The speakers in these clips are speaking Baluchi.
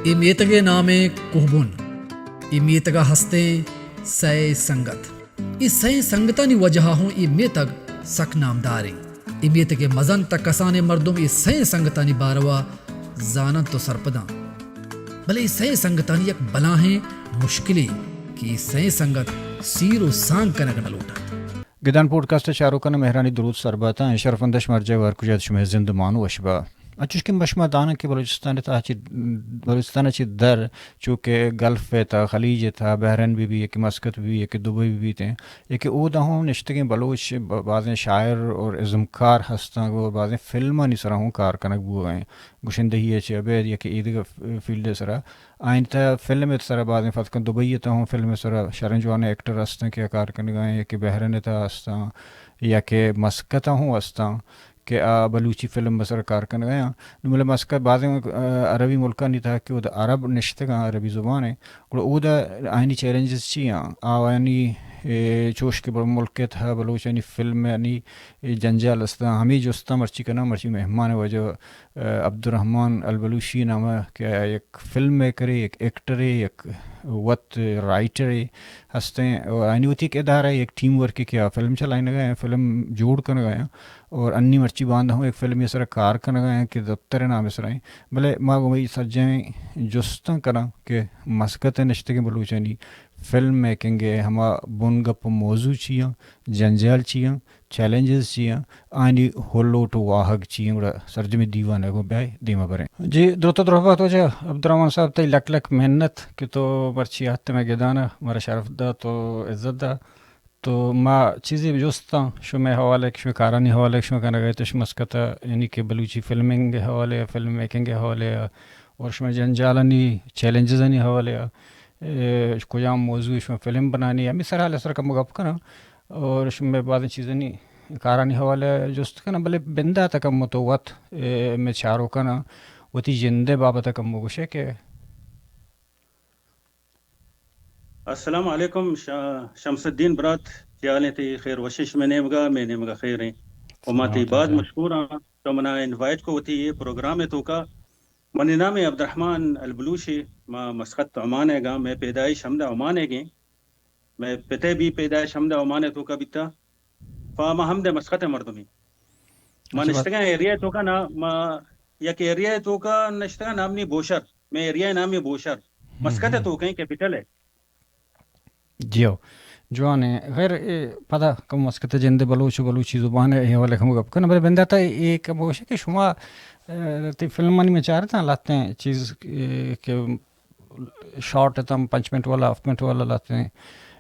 اے میتگ ءِ نام ایں کوہبن۔ اے میتگ ءَ ہستیں سئے سنگت۔ اے سئے سنگتانی وجہ ءَ ہوں اے میتگ سک نامدار ایں۔ اے میتگ ءِ مزن تاں کسانیں مردم اے سئے سنگتانی باروا زاننت و سرپداں۔ بلے اے سئے سنگتانی یک بلاہیں مشکلے کہ اے سئے سنگت سیر و سانگ کنگ نہ لوٹنت۔ گدان پوڈکاسٹ ءِ چاروکاں مہرانی درود سر بات اَنت۔ شرفندش مرجع وار کجات شمئے زند مان وش با۔ انچوش کہ ما شما داناں کہ بلوچستان ءِ تہا چہ، بلوچستان ءَ چہ در چو کہ گلف ءِ تہا، خلیج ءِ تہا، بحرین بہ بی، یا کہ مسقط بہ بی، یا کہ دبئی بہ بیت ایں، یا کہ اودا ہوں نشتگیں بلوچ ب-، بازیں شاعر اور ازمکار ہستاں اور بازیں فلمانی سرا ہوں کار کنگ بوگ ءَ ایں۔ گشندہی ءَ چہ ابید یا کہ ایدگہ ف-، فیلڈ ءِ سرا آئین تہ فلم ءِ سرا بازیں فرض کن دبئی ءِ تہ ہوں فلم ءِ سرا شریں جوانیں ایکٹر ہستاں کہ کار کنگا ایں، یا کہ بحرین ءِ تہ ہستاں، یا کہ مسقط ءَ ہوں ہستاں کہ آ بلوچی فلم ءِ سرا کار کنگا ایں۔ نوں بلے مسقط بازیں، آ، عربی ملکانی تہ کہ اودا عرب نشتگاں، عربی زبان ایں، گڑا اودا آئینی چیلنجز چی آں؟ آوانی، اے، چوش کہ بر-، ملک ءِ تہ بلوچانی فلمانی، اے، جنجال ہستاں، ہمے جستاں مرچی کناں، مرچی مہمان ءِ وجہ عبدالرحمن البلوشی نام ءَ کہ آ یک فلم میکرے، یک ایکٹرے، یک وت رائٹرے ہستیں۔ اور آنی وتی یک ادارہ، یک ٹیم ورکے کہ آ فلم چلائینگ ءَ ایں، فلم جوڑ کنگ ءَ ایں۔ اور انی مرچی باندا ہوں یک فلمے سرا کار کنگ ءَ ایں کہ دپتر ءِ نام ءِ سرا ایں۔ بلے ما گوں وتی سجہیں جستاں کناں کہ مسقط ءَ نشتگیں بلوچانی فلم میکنگ ءِ ہما بنگپ و موضوع چی آں، جنجال چی آں، چیلنجز چی آں، آنی ہلوٹ و واہگ چی آں، گڑا سرجمیں دیوان ءَ گوں بیائے دیما بریں۔ جی، دروت و درہبات واجہ عبدالرحمن صاحب، تئی لک لک منت کہ تو مرچی آتے مئے گدان ءَ، مارا شرف دات و عزت دات۔ تو ما چیزے جستاں شمئے حوالہ ءَ، شمئے کارانی حوالہ ءَ، شما کنگ ءَ ات، شما مسقط ءَ، یعنی کہ بلوچی فلمنگ ءِ حوالہ ءَ، فلم میکنگ ءِ حوالہ ءَ، اور شمئے جنجالانی، چیلنجزانی حوالہ ءَ، اے، کجام موضوع شما فلم بنانی، ہمے سرحال ءِ سرا کمو گپ کناں۔ اور شمئے بازیں چیزانی کارانی حوالہ ءَ جست کناں، بلے بندات ءَ کمو تو وت، اے، مئے چاروکاں وتی جند ءِ بابت ءَ کمو گوشے کہ۔ السلام علیکم ش-، شمس الدین برات، چے حال ایں تئی؟ خیر وشیں شمئے نیمگا، مئے نیمگا خیر ایں۔ و ما تئی باز مشکور آں، تو منا انوائٹ کو وتی اے پروگرام ءِ توکا۔ منی نام ایں عبدالرحمن البلوشی، ما مسقط عمان ءَ گاں، مئے پیدائش ہمدا عمان ءَ گیں۔ مئے پت ءِ بھی پیدائش ہمدا عمان ءِ توکا بیتا۔ پہ ما ہمدے مسقط ءِ مردمیں۔ ما نشتگاں ایریا ءِ توکا نا، ما یک ایریا ءِ توکا نشتگاں، نام نی بوشہر۔ مئے ایریا ءِ نام ایں بوشہر۔ مسقط ءِ توکا ایں، کیپٹل ءِ۔ جیو، جوان ایں۔ خیر، اے پدا کم مسقط ءِ جند ءِ بلوچ و بلوچی زبان ءِ حوالہ ءَ کم گپ کناں، بلے بندات ءَ اے کم گوشے کہ شما، اے، تئی فلمانی من چارتاں لہتیں چیز، اے، کہ شارٹ اتاں، پنچ منٹ والا، ہفت منٹ والا لہتیں،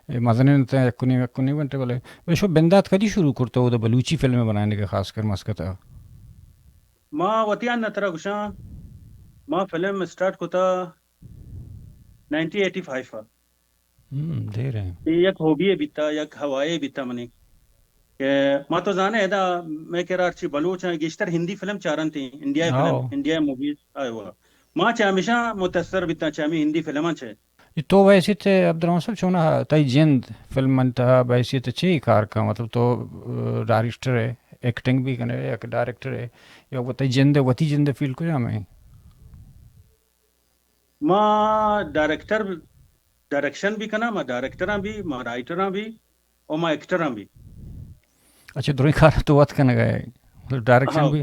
اے، مزنیں اتاں، یک و نیم، یک و نیم گھنٹے والے۔ بلے شما بندات کدی شروع کرتا اودا بلوچی فلم بنانے کا، خاص کر مسقط ءَ؟ ما وتی آں ترا گوشاں، ما فلم اسٹارٹ کتا نائنٹین ایٹی فائیو ءَ۔ ہم، دیر ایں۔ اے یک ہابی ءَ بیتا، یک ہوائے بیتا منی۔ کہ ما تو زانے ادا مئے کرا ہرچی بلوچ ایں، گیشتر ہندی فلم چارنت ایں، انڈیا ءِ فلم، ہاؤ۔ انڈیا ءِ موویز، آئیوا۔ ما چہ ہمیشہ متاثر بیتاں چہ ہمے ہندی فلماں چہ۔ تو بحیثیت عبدالرحمن صاحب چوناہا تئی جند فلم من تہا بحیثیت چی کار کن؟ مطلب تو، اے، ڈائریکٹر ئے، ایکٹنگ بھی کنے، یک ڈائریکٹر ئے، یا وہ تئی جند، وتی جند فیلڈ کجام ایں؟ ما ڈائریکٹر، ڈائریکشن بھی کناں، ما ڈائریکٹراں بھی، ما رائٹراں بھی، اور ما ایکٹراں بھی۔ اچھا، دریں کار تو وت کنگا ئے؟ مطلب ڈائریکشن، ہاؤ۔ بھی،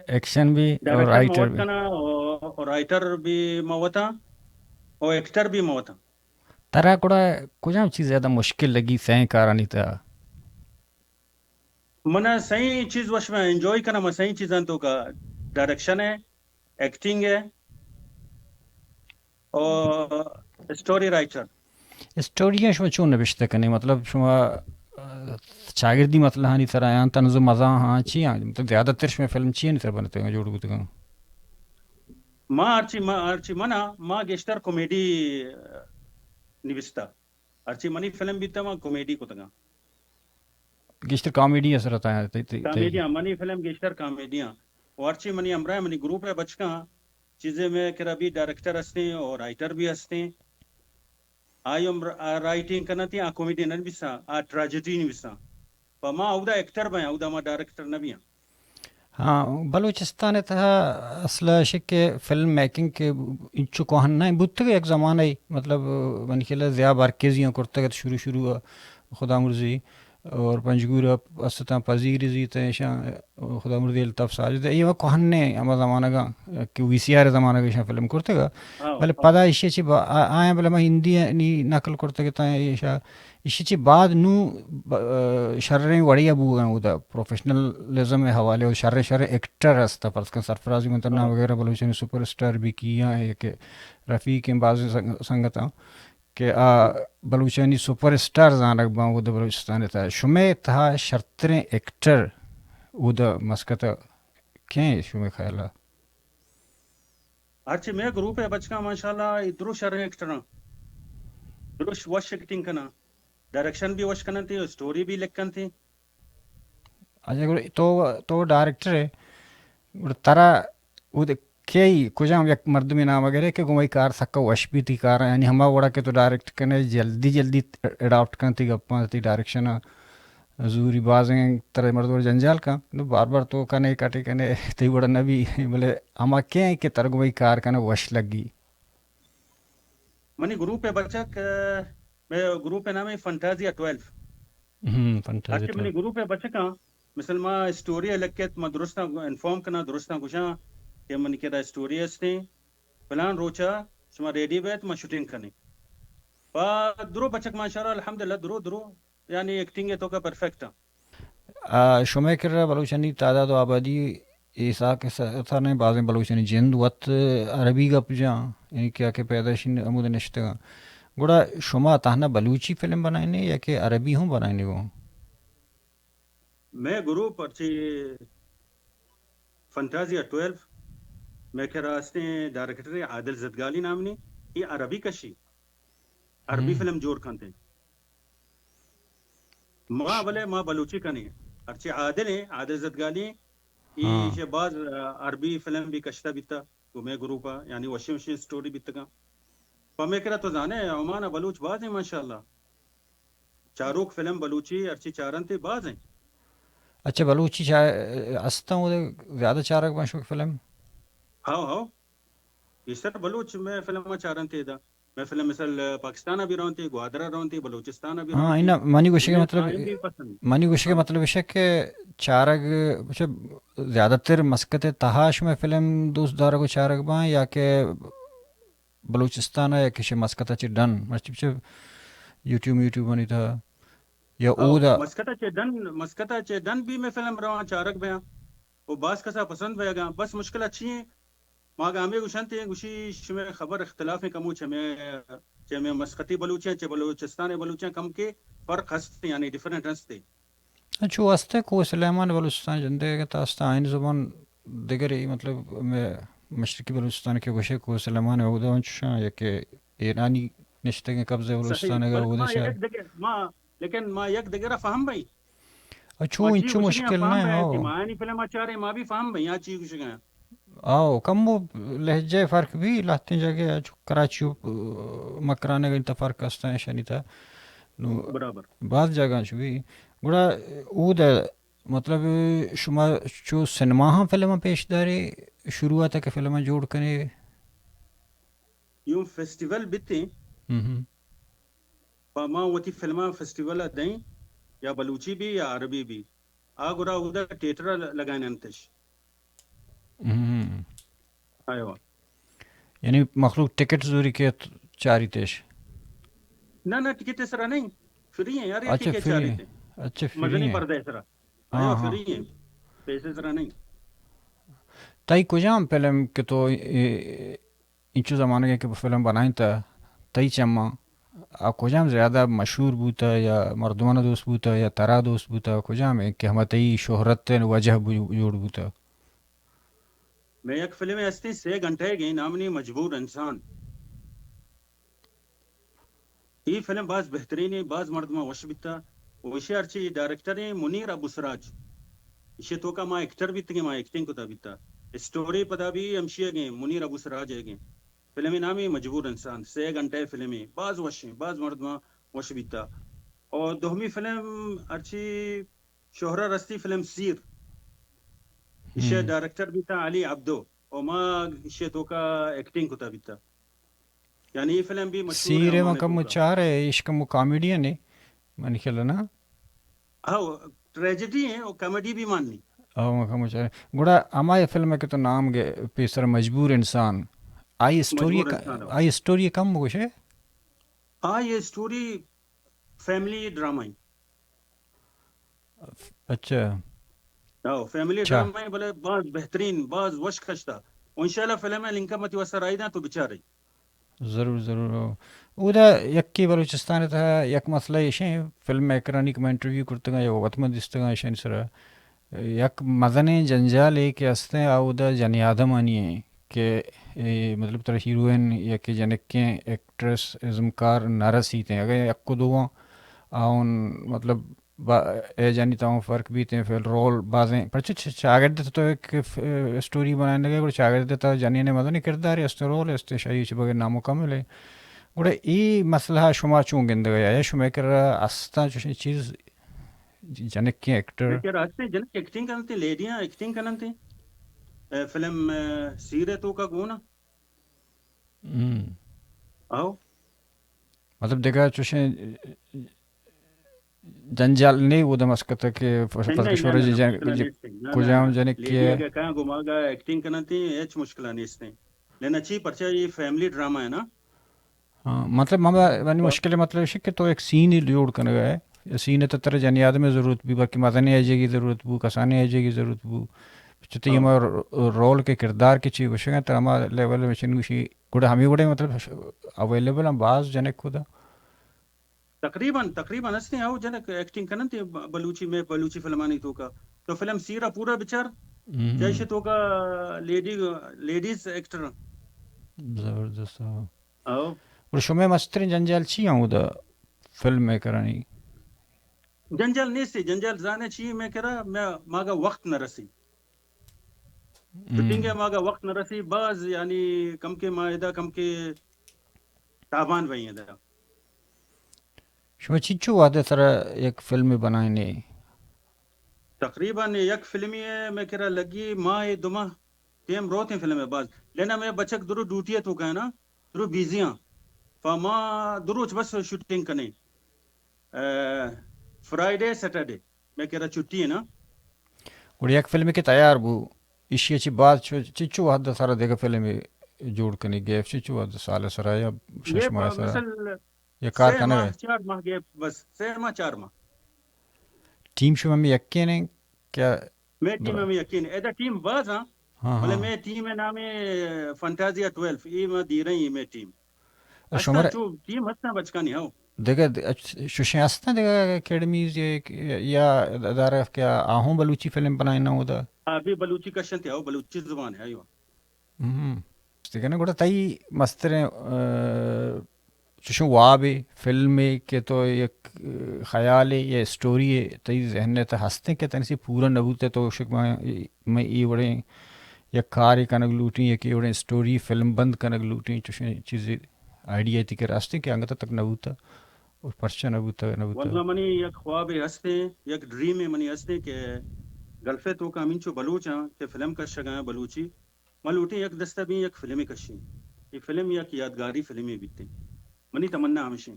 ایکشن بھی، اور ڈائریکشن ما رائٹر وت بھی۔ کناں، اور، اور رائٹر بھی ما وتاں، اور ایکٹر بھی ما وتاں۔ ترا گڑا کجام چیز زیادہ مشکل لگی سئیں کارانی تہا؟ منا سئیں چیز وش میں انجوائے کناں، ما سئیں چیزاں توکا ڈائریکشن ئے، ایکٹنگ ئے، اور اسٹوری رائٹر۔ اسٹوریاں شما چون نبشتہ کنی؟ مطلب شما، اے، چاگردی مسئلہانی سرا آں، طنز و مزاح آں، چی آں؟ مطلب زیادہ تر شما فلم چی آنی سرا بنتگاں، جوڑ بوتگاں؟ ما ہرچی، ما ہرچی منا، ما گیشتر کامیڈی، اے، نبشتہ۔ ہرچی منی فلم بیتا، ما کامیڈی کتگاں۔ گیشتر کامیڈی اثر اتاں، تی-، تی-، تی-، کامیڈیاں، منی فلم گیشتر کامیڈیاں۔ و ہرچی منی ہمراہ، منی گروپ ءِ بچکاں، چیزے مئے کرا بھی ڈائریکٹر ہستیں اور رائٹر بھی ہستیں۔ آئی ہم را-، رائٹنگ کننت، آ کامیڈی نہ نبیساں، آ ٹریجڈی نبیساں۔ پہ ما اودا ایکٹر بیاں، اودا ما ڈائریکٹر نہ بیاں۔ ہاں، بلوچستان ءِ تہا اصل ءَ شک کہ فلم میکنگ کہ انچو کوہن نہ بوتگ، یک زمانہ ای، مطلب، منی خیال ءَ ضیاء بارکزی ہم کرتگ ات شروع شروع ءَ، خدا مرزی اور پنجگور ءَ استاں پذیر زیت ایشاں، خدا مرزی الطاف ساجد، اے کوہن نے ہما زمانگاں کہ وی سی آر زمانگ ایشاں فلم کرتگ۔ ہاں، بلے ہاں۔ پدا ایشی چی با-، آ-، آیاں بلے ما ہندی نی نقل کرتگ ات ایشاں ایشی چہ بعد نوں ب-، شریں وڑے ءَ بوگ ءَ اوں، اودا پروفیشنلزم ءِ حوالے ءَ شریں شریں ایکٹر ہست، فرض کن سرفراز ممتاز ناں ہاں۔ وغیرہ بلوچانی سپر اسٹار بی کی آں، کہ رفیق ایں، بعض سنگ-، سنگت آں کہ آ بلوچانی سپر اسٹار زانگ باں اودا بلوچستان ءِ تہا۔ شمئے تہا شرتریں ایکٹر اودا مسقط ءَ کئے ایں شمئے خیال ءَ؟ ہرچی مئے گروپ ءِ بچکاں ماشاءاللہ اے درو شریں ایکٹر آں، درو وش ایکٹنگ کناں، ڈائریکشن بھی وش کننت، اسٹوری بھی لکھنت۔ اچھا، گڑا تو، تو ڈائریکٹر ئے، گڑا ترا اود کئی کجام یک مردمے نام گرے کہ گوں وئی کار سکا وش بیت، تئی کار، یعنی ہما وڑا کہ تو ڈائریکٹ کنے، جلدی جلدی اڈاپٹ کنت تئی گپاں، تئی ڈائریکشن ءَ زوری بازیں ترے مردم جنجال کن، نو بار بار تو کنے کٹے کنے تئی وڑا نہ بی، بلے ہما کئے ایں کہ ترا گوں وئی کار کنے وش لگی؟ منی گروپ ءِ بچک، مئے گروپ ءِ نام ایں فنٹازیا ٹویلو۔ ہم، فنٹازیا ہرچی منی ٹویلو۔ گروپ ءِ بچکاں، مثل ما اسٹوری ءَ لکھت، ما درستاں انفارم کناں، درستاں گوشاں کہ منی کرا اسٹوری ہستیں، فلان روچا شما ریڈی بیت، ما شوٹنگ کنیں۔ پہ درو بچک ماشاءاللہ الحمدللہ درو درو یعنی ایکٹنگ ءِ توکا پرفیکٹ آں۔ آ، شمئے کرا بلوچانی تعداد و آبادی ایسا کہ س-، سر نہ، بازیں بلوچانی جند وت عربی گپ جاں، یعنی کہ آ کہ پیدائشی ہمود نشتگاں۔ گڑا شما تہنا بلوچی فلم بنائینے یا کہ عربی ہوں بنائینے گوں؟ مئے گروپ ہرچی فنٹازیا ٹویلو، مئے کرا ہستیں ڈائریکٹر عادل زدگالی نامنی، اے عربی کشی، عربی ہم۔ فلم جوڑ کنت۔ ما بلے ما بلوچی کنیں۔ ہرچی عادل ایں، عادل زدگالی ایں، اے ہاں۔ ایشی باز، آ، عربی فلم بھی کشتہ بیتہ، گوں مئے گروپ ءَ، یعنی وشیں وشیں اسٹوری بیتگاں۔ پہ مئے کرا تو زانے، عمان ءَ بلوچ باز ایں ماشاءاللہ۔ چاروک فلم بلوچی ہرچی چارنت اے باز ایں۔ اچھا، بلوچی چا-، استاں اودے زیادہ چارگ باں شوق فلم؟ How, how. گیشتر بلوچ مئے فلم ءَ چارنت ادا۔ مئے فلم مثل پاکستان ءَ بھی رونت، گوادر ءَ رونت، بلوچستان ءَ بھی ہاں، رونت۔ انا منی گوشگ ءِ مطلب، بھی پسند۔ منی گوشگ ءِ ہاں۔ مطلب ایش کہ چارگ، اچھا، زیادہ تر مسقط ءِ تہا شمئے فلم دوست دارگ و چارگ باں یا کہ بلوچستان ءَ یا کہ شہ مسقط ءَ چہ ڈن، مرچی چہ یوٹیوب، یوٹیوب آنی تہا یا او، اودا؟ مسقط ءَ چہ ڈن، مسقط ءَ چہ ڈن بھی مئے فلم رواں چارگ بیاں۔ او باز کسا پسند بیگاں۔ بس مشکل اچھی ایں۔ ما اگاں ہمے گوشنت ایں، گوشی شمئے خبر اختلاف ایں کمو چہ مئے، چہ مئے مسقطی بلوچیاں، چہ بلوچستان ءِ بلوچیاں کم کے فرق ہست، یعنی ڈفرنٹ ہست۔ انچو است کہ کوہ سلیمان بلوچستان جندے، اگہ تا است آئین زبان دگرے، مطلب، مئے مشرقی بلوچستان کہ گوشے کوہ سلیمان اودا انچوشاں، یا کہ ایرانی نشتگیں قبضہ صحیح۔ بلوچستان اگہ بلکہ اودا ما شاہ۔ یک دگہ، ما، لیکن ما یک دگہ را فہم بئیں۔ اچھو، ما چی انچو گوشگیں مشکل فہم نہ بئیں ہو۔ کہ ما آنی فلم ءَ چاریں، ما بھی فہم بئیں، آ چی گوشگیں۔ آؤ، کمو لہجہ فرق بھی لہتیں جگہ، چو کراچی و، مکران ءَ انت فرق است ایں شنی تا۔ نو برابر۔ باز جگہ چو بھی۔ گڑا اود مطلب شما چو سینما ہم فلم پیش دارے، شروعات کہ فلم جوڑ کنے؟ یوں فیسٹیول بیتیں، ہم ہم۔ پہ ما وتی فلم فیسٹیول ءَ دئیں، یا بلوچی بھی یا عربی بھی۔ آ گڑا اودا تھیٹر ءَ لگائیننتش۔ ہم۔ ایوہ۔ یعنی مخلوق ٹکٹ زوری کہ چاریتش؟ نہ، نہ، ٹکٹ سرا نہیں، فری ہیں یار، یہ اچھا، ٹکٹ فری ہیں۔ چاریتے۔ اچھا، فری مزنی ہیں۔ پردہ سرا۔ ہاں، ایوہ، ہاں۔ فری ہیں، پیسے سرا نہیں۔ تئی کجام فلم کہ تو، اے، انچو زمانگے کہ فلم بنائینتہ، تئی چماں آ کجام زیادہ مشہور بوتہ یا مردماں دوست بوتہ یا ترا دوست بوتہ، کجام ایں کہ ہما تئی شہرت ءِ وجہ بو-، جوڑ بوتہ؟ مئے یک فلمے ہستیں، سے گھنٹہ ئیگیں، نامنی مجبور انسان۔ اے فلم باز بہترین ایں، باز مردماں وش بیتہ۔ و ایشی ہرچی ڈائریکٹر ایں منیر ابو سراج۔ ایشی توکا ما ایکٹر بیتگیں، ما ایکٹنگ کتا بیتہ۔ اسٹوری پدا بھی ہمشی ئیگیں، منیر ابو سراج ئیگیں۔ فلمے نام ایں مجبور انسان، سے گھنٹہ فلمے، باز وش ایں، باز مردماں وش بیتہ۔ اور دومی فلم ہرچی شہرا رستی فلم سیر۔ ایشی ءِ ڈائریکٹر بیتا علی عبدو، او ما ایشی ءِ توکا ایکٹنگ کتا بیتا. یعنی اے فلم بھی مشہور ہے سیر ءَ من کمو چار ءَ، ایش کمو کامیڈین ہے منی خیال ءَ نا. ہاں، ٹریجڈی ہے اور کامیڈی بھی ماننی. او من کمو چار ءَ. گڑا ہما اے فلم ہے کہ تو نام گے پیسر مجبور انسان. آئی اسٹوری مجبور انسان ہو. آئی اسٹوری کم گوشے؟ آئی اسٹوری فیملی ڈرامہ ہے. اچھا. ہاں، فیملی ڈرامہ ہے، بلے باز بہترین، باز وش کشتا. و انشاءاللہ فلم ہے لنکا متی واسطہ رائی داں تو بچارے. ضرور، ضرور. اودا یکے بلوچستان ءِ تہا یک مسئلہ ایش ایں، فلم میکرانی کہ من انٹرویو کرتگاں یا وت من دیستگاں ایشانی سرا، یک مزنیں جنجالے کہ استیں، آ اودا جنی آدمانی ایں کہ اے، مطلب، ترا ہیروئن یا کہ جنکیں ایکٹریس ازمکار نہ رسیتیں. اگہ یک و دو آں، آ اون، مطلب، با-، اے جنی تاں فرق بیتیں، فی الحال رول بازیں. پرچہ چ-، چاگرد ءِ تہ تو یک ف-، اسٹوری بنائینگ ئے، گڑا چاگرد ءِ تہ جنین ءِ مزنیں کردارے است، رول است، شاہی چہ بغیر نامکمل ہے. گڑا اے مسئلہ شما چون گندگ ئے؟ یا شما کرا استاں چوشیں چیز، جنکیں ایکٹر؟ کہ راستے جنک ایکٹنگ کنتے، لیڈیاں ایکٹنگ کنتے، اے، فلم، اے، سیر ءِ توکا گونا. ہم. او. مطلب، دگہ چوشیں جنجال نے اود مسکت کہ ف-، نہیں، فرق نہیں، شورا نہیں، جن-، مشکل نہیں، نہیں، نہیں، کجام نہیں، جنک لیڈی کے؟ اگر کہاں گھما گا ایکٹنگ کرنا تھی، ہچ مشکل نہیں اس نے. لینا چی پرچہ یہ فیملی ڈرامہ ہے نا. ہاں، مطلب، ہما منی ہاں. مشکل مطلب ہے کہ تو ایک سین ہی جوڑ کنگ ہے. سین تو ترا جنی آدم ضرورت بھی، باقی مزنی ایجے کی ضرورت بو، کسانی ایجے کی ضرورت بو. چتی ہاں. ہما ر-، رول کے کردار کے چی گوشگا ترا ہما لیول میں چن گوشی. گڑا ہمیں گڑے مطلب اویلیبل ہم باز جنک خدا. تقریباً، تقریباً ہستیں، او جنک ایکٹنگ کننت ب-، بلوچی میں، بلوچی فلمانی توکا. تو فلم سیرا پورا بچار، ہم. جیسے توکا لیڈی، لیڈیز ایکٹر. زبردست، ہاں. او. اور شمئے مسترین جنجال چی ہوں دا فلم میکرانی؟ جنجال نیستی، جنجال زانے چی میں کرا، میں، ماگا وقت نہ رسی. ہم. شوٹنگ ءَ ماگا وقت نہ رسی، باز یعنی کم کے ما ادا کم کے تابان بئی ادا. شما چنچو وہد ءِ سرا یک فلمے بنائینے؟ تقریباً یک فلمی ہے میں کرا لگی ماہ دو ماہ ٹیم روتیں فلم ہے باز. لینا میں بچک درو ڈیوٹی ءِ توکا نا، درو بیزی آں. پا ما دو روچ بس شوٹنگ کنے. اے، فرائیڈے، سیٹرڈے میں کرا چھٹی ہے نا. گڑا یک فلمے کہ تیار بو، ایشی ءَ چہ بعد چو-، چنچو وہد ءِ سرا دگہ فلمے جوڑ کنی، گیپ چنچو وہد، سال ءِ سرا یا شش ماہ ءِ سرا؟ مثل یا کار سے کنگ ماہ، ہے؟ چار ماہ گیپ، بس سے ماہ، چار ماہ. ٹیم شما ہمے یکین ہیں کیا؟ میں ٹیم ہمے یکین ہیں. ادا ٹیم باز ہاں. ہاں، بلے ہاں. میں ٹیم ءِ نام ہے فنٹازیا ٹویلو، یہ میں دی رہی ہے میں ٹیم. شمارا چو ٹیم ہستاں بچکانی، ہاؤ. دگہ د-، اچ-، شوشیں ہستاں دگہ اکیڈمیز یا، یا ادارہ کہ آہوں بلوچی فلم بنائیں نہ ہودا؟ ہاں، ابھی بلوچی کشن تھے، ہاؤ، بلوچی زبان ہے، ایوہ. ہم. دگہ نہ، گڑا تئی مستریں، آ، چوشیں وابے، فلمے کہ تو یک، آ، خیالے یا اسٹوریے تئی ذہن ءِ تہ ہستیں کہ تنی سے پورا نہ بوتے تو شک میں، میں ای وڑیں یک کارے کنگ لوٹیں، یک اے وڑیں اسٹوری فلم بند کنگ لوٹیں، چوشیں چیزے آئیڈیا تئی کرا ہستیں کہ انگت تک نہ بوتا اور پرچہ نہ بوتا، نہ بوتا؟ واللہ منی یک خوابے ہستیں، یک ڈریمے منی ہستیں کہ گلفے توکا ہمینچو بلوچاں کہ فلم کشگاں بلوچی، ما لوٹیں یک دستہ بیں یک فلمے کشیں. یہ فلم یک یادگاری فلمے بیتیں. منی تمنا ہمشیں.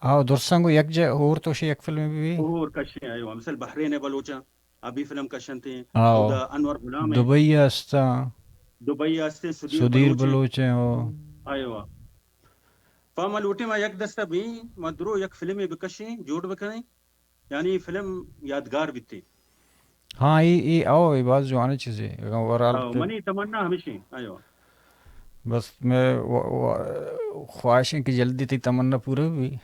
آو، درساں گوں یک جا ہور تو شے یک فلمے بی؟ ہور کشیں، آیو، مثل بحرین بلوچاں. ابھی فلم کشنتے، آو. اودا انور غلام ہے. دبئی ہستا. دبئی ہستے، سدیر سدیر بلوچ ہے. بلوچ ہے، او. آیو. پا ما لوٹیں ما یک دستہ بیں، ما درو یک فلمے بکشیں، جوڑ بکنیں، یعنی فلم یادگار بیتے. ہاں، اے، اے، او، اے باز جوانیں چیزے، اگاں اوورال او، تے منی تمنا ہمیشیں، آیو. بس میں و-، و-، خواہش ہے کہ جلدی تئی تمنا پورا بھی،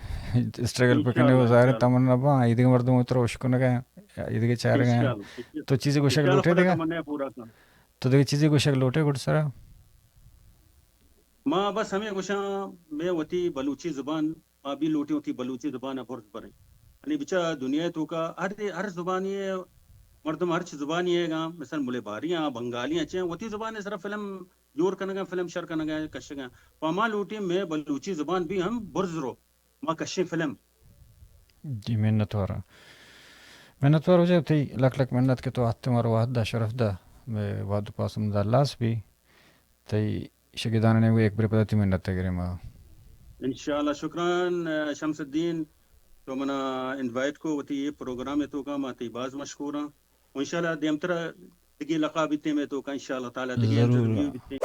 اسٹرگل پہ کنے، انشاءاللہ، ظاہر ہے انشاءاللہ. تمنا با، ایدگہ مردم ترا اشکنگا، ایدگہ چارگا. انشاءاللہ. تو چیزے گوشگ انشاءاللہ لوٹے خدا دگہ؟ تمنا پورا کن. تو دگہ چیزے گوشگ لوٹے گڈ سرا؟ ما بس ہمیں گوشاں، میں وتی بلوچی زبان، ما بھی لوٹیں وتی بلوچی زبان ءَ برز بریں. یعنی بچا دنیا ءِ توکا ہر، ہر زبانی ءِ مردم ہرچ زبانی ءَ گاں، مثلاً ملے باری آں، بنگالی آں، چے وتی زبان ءِ سرا فلم جوڑ کنگا، فلم شر کنگا، کشگا. پہ ما لوٹیں میں بلوچی زبان بھی ہم برز رو، ما کشیں فلم. جی، منت وارا. منتوار واجہ، تئی لک لک منت کہ تو اتکے مارا وھد دات، شرف دات، مئے وھد ءُ پاس ھم ھلاس بیت۔ تئی شگیدانانی گوں یک برے پدا تئی منت ءَ گریں ما۔ انشاءاللہ، شکران، آ، شمس الدین، تو منا انوائٹ کو وتی اے پروگرام ءِ توکا، ما تئی باز مشکوراں۔ و انشاءاللہ دیمترا دگہ لقا بیتیں مئے توکا، انشاءاللہ تعالیٰ دگہ ضرور۔ انٹرویو بیتیں۔